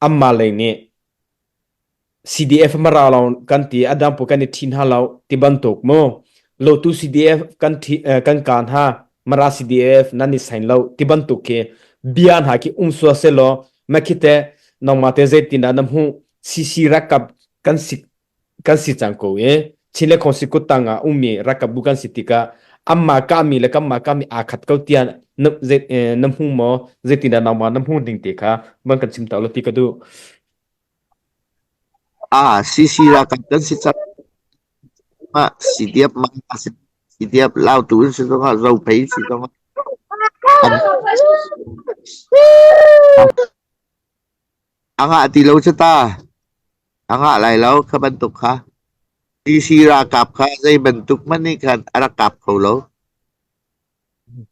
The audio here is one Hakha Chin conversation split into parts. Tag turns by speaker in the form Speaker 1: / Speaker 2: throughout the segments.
Speaker 1: Amma lei nih CDF mara lo kan ti adang pu kan i thin ha lo ti bantuk mu lotu CDF kan thi kan kan ha mara CDF nan i sain lo ti bantuk khi bia hna khi um sua se lo ma khi te nangma te zeitin dah na hmuh CC rakap kan si kan si cang ko i Chin le Khawngsi kuttang ah ummi rakap bu kan si tikah amma kami le kamma kami aa khat ko tiah na na hmu maw zeitin dah nangmah na hmu ding ti kha van kan chim ta lo ti ka duh.
Speaker 2: Ah, CC ralkap kan si cang. Mah CDF ma CDF Lautu in si zongah Zophei si zongah an a ngah ti lo cu ta. A ngah lai lo kha bantuk kha. DC ralkap kha zei bantuk hmanh nih khan a rak kap kho lo.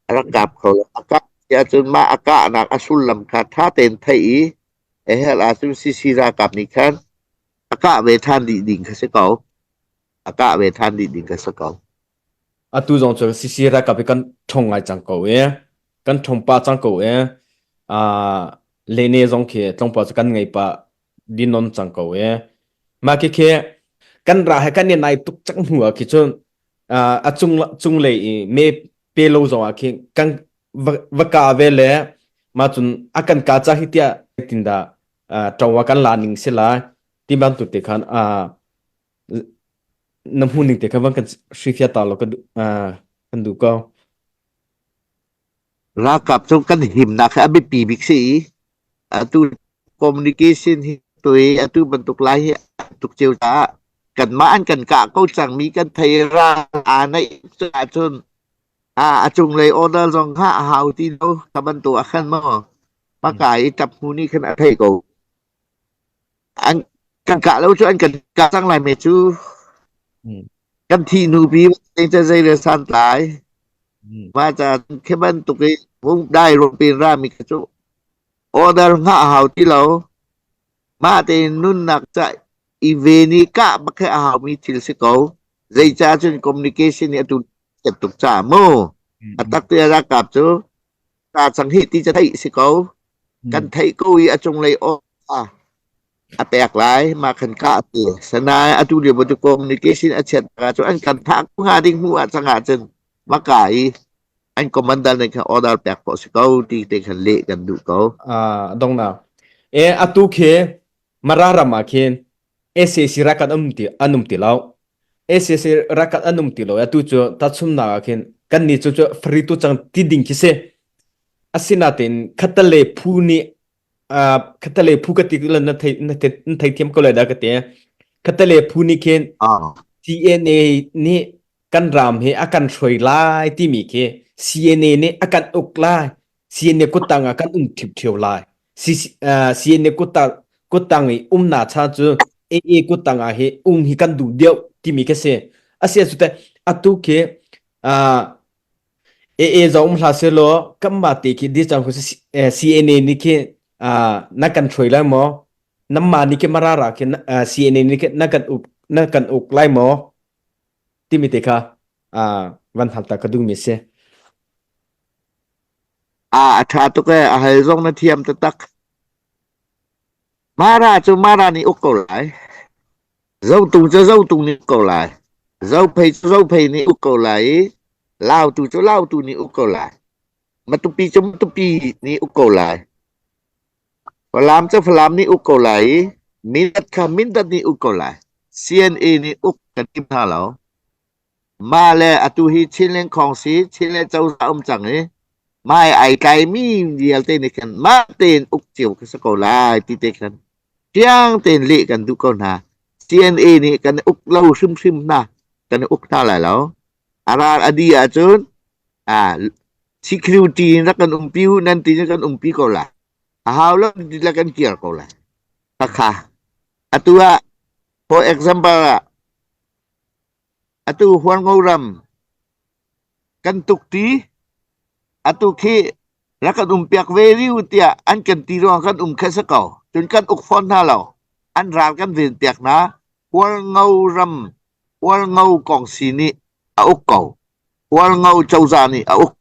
Speaker 2: A rak kap kho lo. A kah ti ahcun mah a kahnak a sullam kha ṭha tein theih i a herh ahcun CC ralkap nih khan a kah ve ṭhan dih ding kha si ko. A kah ve ṭhan dih ding kha si ko.
Speaker 1: Atu zong cu CC ralkap hi kan ṭhong ngai cang ko i kan ṭhong pah cang ko i uh, lene zong khi tlawmpal cu kan ngei pah dinon cang ko i mah khi khi kan ra he kan i nai tuk cang hnu ah khi cun uh, a cung cunglei i me pe lo zong ah khi kan va, va ka ve le ma cun a kan ka ca hi tiah tinda uh, ṭawa kan la ning si lai ti bantuk te khan uh, na hmu ning te kha van kan hrifia ta lo kan kan duh ko.
Speaker 2: Ralkap cu kan himnak hi a biapi bik si i atu communication hi tui atu bantuk lai hi tuk cio caah kanmah an kan kah ko cangmi kan thei ral aa naih ahcun a a cunglei order zong kha a hau ti lo kha bantuk ah khan maw maka i tap hnu nih khan a thei ko An kan kah lo cu an kan kah cang lai me cu. Kan thih hnu pi ca zei le santlai. Mah ca khi bantuk i vung dai ruangpi in rami kha cu order hngah hau ti lo. Mah tein nunnak ca i ven i kah bak khi a haumi thil si ko. Zeicah cun communication nih atu tuk tuk ca mu. A tak ti ralkap cu ta cang hi ti ca theih si ko. Kan theih ko i a cunglei aw a pek lai mah khan kah ti sanain atu lio bantuk communication a chiat ah cun an kan thah ko hnga ding hnu ah cang ahcun maka i an commander nih khan order pek khawh si ko ti te khan leh kan duh ko.
Speaker 1: Ah dongnak. E atu khi Mara ram ah khin SAC rakat um ti an um ti lo. SAC rakat an um ti lo atu cu tachumnak ah khin kan ni cu cu free tu cang ti ding khi si. Asinain khatale phu nih khatale phu ka ti na thei na thei thiam ko lai dah ka ti khatale phu nih khin CNA nih kan ram hi a kan hruai lai timi khi CNA nih a kan uk lai CNA kuttang ah kan um ṭhiamṭhiam lai CNA kuttang kuttang i umna cha cu AA kuttang ah hi um hi kan duh deuh timi khi si asia cu te atu khi AA zong um hlah sehlaw kanmah te khi di cang CNA nih khi na kan hruai lai maw? Nanmah nih khi Marara khi CNA nih khi na kan uk na kan uk lai maw? Timi te kha van hal ta ka duhmi si.
Speaker 2: A a ṭha tuk ee a hal zong na thiam taktak. Mara cu Mara nih uk ko lai. Zotung cu zotung nih uk ko lai. Zophei cu zophei nih uk ko lai i Lautu cu Lautu nih uk ko lai. Matupi cu Matupi nih uk ko lai. Falam cu Falam nih uk ko lai i Mindat kha Mindat nih uk ko lai. CNA nih uk kan tim hna lo. Mah le atu hi Chinland Khawngsi, Chinland cozah um cang i mah i ai tlaimi vialte nih khan mah tein uk cio ka si ko lai ti te khan fiang tein leh kan duh ko hna. CNA nih kan uk lo hrimhrim hna, kan uk hna lai lo. A ral a di ahcun ah security in rak kan umpi u nan ti kan umpi ko lai. A hau lo ti le kan kir ko lai. Khakha. Atu ah for example ah Atu Hualngo ram kan tuk ṭi. Atu khi rak kan um piak ve riu tiah an kan ti ruangah kan um kha si ko. Cun kan uk fawn hna lo. An ral kan ven piak hna. Hualngo ram, Hualngo kongsi nih a uk ko. Hualngo cozah nih a uk.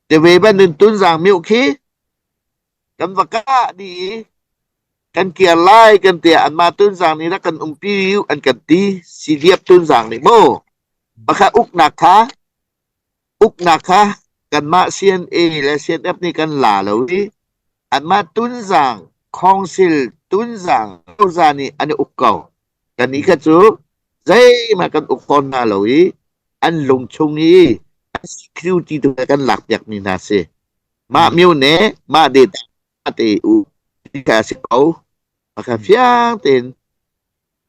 Speaker 2: Te ve bantuk Tunzang mioh khi kan va kah dih i. Kan kir lai kan ti ah anmah Tunzang nih rak kan umpi u an kan ti. CDF Tunzang nih mu. Pakhat uknak kha uknak kha kanmah CNA le CNF nih kan la lo i anmah Tunzang Council Tunzang cozah nih an i uk ko. Kannih kha cu zeihmanh kan uk fawn hna lo i an lung chung i an security tu kan lakpiakmi hna si. Mah myone mah data te u ti kha a si ko. Maka fiang tein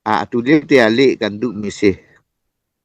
Speaker 2: atu lio te ah leh kan duhmi si.